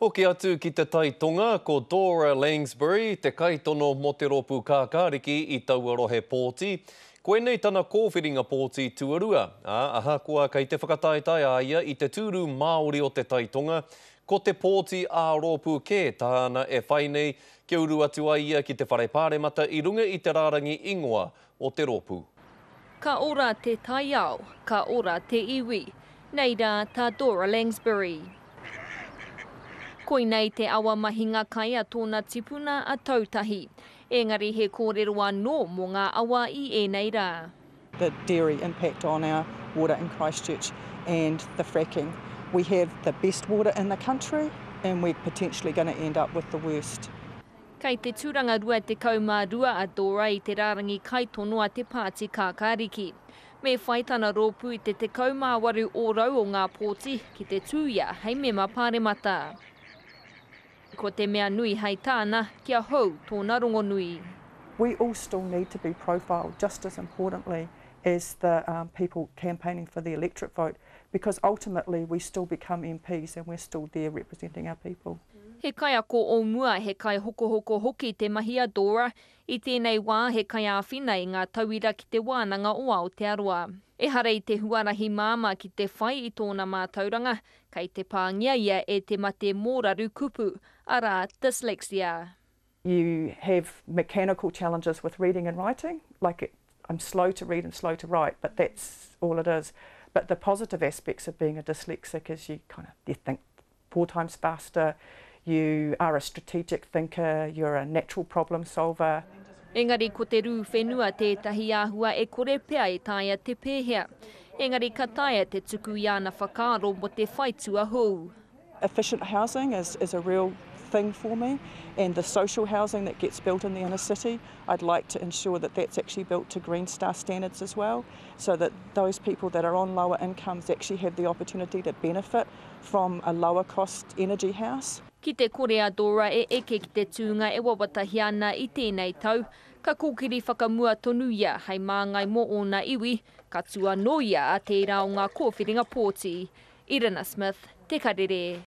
Hoki atu ki te Tai Tonga, ko Dora Langsbury te kaitono mō te Rōpū Kākāriki i taua rohe pōti. Koinei tana kōwhiringa pōti tuarua, ā, ahakoa kei te whakataetae a ia i te tūru Māori o te Tai Tonga, ko te pōti ā-rōpū kē tāna e whai nei kia uru atu ai ia ki te Whare Pāremata i runga i te rārangi ingoa o te rōpū. Ka ora te taiao, ka ora te iwi. Nei rā tā Dora Langsbury. Koinei te awa mahinga kai a tōna tipuna a Tautahi. Engari he kōrero anō mō ngā awa i ēnei rā. The dairy impact on our water in Christchurch and the fracking. We have the best water in the country and we're potentially going to end up with the worst. Kei te tūranga 22 a Dora i te rārangi kaitono a te Pāti Kākāriki. Me whai tana rōpū i te 18 ōrau o ngā pōti ki te tū ia hei mema pāremata. Ko te mea nui hei tāna, kia hou tōna rongonui. We all still need to be profiled just as importantly as the people campaigning for the electorate vote because ultimately we still become MPs and we're still there representing our people. He kaiako o mua, he kaihokohoko hoki te mahi a Dora. I tēnei wā he kaiāwhina i ngā tauira ki Te Wānanga o Aotearoa. Ehara i te huarahi māmā ki te whai i tōna mātauranga, kei te pāngia ia e te mate mōraru kupu, arā, dyslexia. You have mechanical challenges with reading and writing, like I'm slow to read and slow to write, but that's all it is. But the positive aspects of being a dyslexic is you kind of, you think four times faster, you are a strategic thinker, you're a natural problem solver. Engari ko te rū whenua tētahi āhua e kore pea e taea te pēhea. Engari ka taea te tuku i ana whakaaro mō te whaitua hou. Efficient housing is is a real thing for me and the social housing that gets built in the inner city, I'd like to ensure that that's actually built to Green Star standards as well so that those people that are on lower incomes actually have the opportunity to benefit from a lower cost energy house. Ki te kore a Dora e eke ki te tūnga e wawatahia ana i tēnei tau, ka kōkiri whakamua tonu ia hei māngai mō ōna iwi, ka tū anō ia a tērā o ngā kōwhiringa pōti. Irina Smith, Te Karere.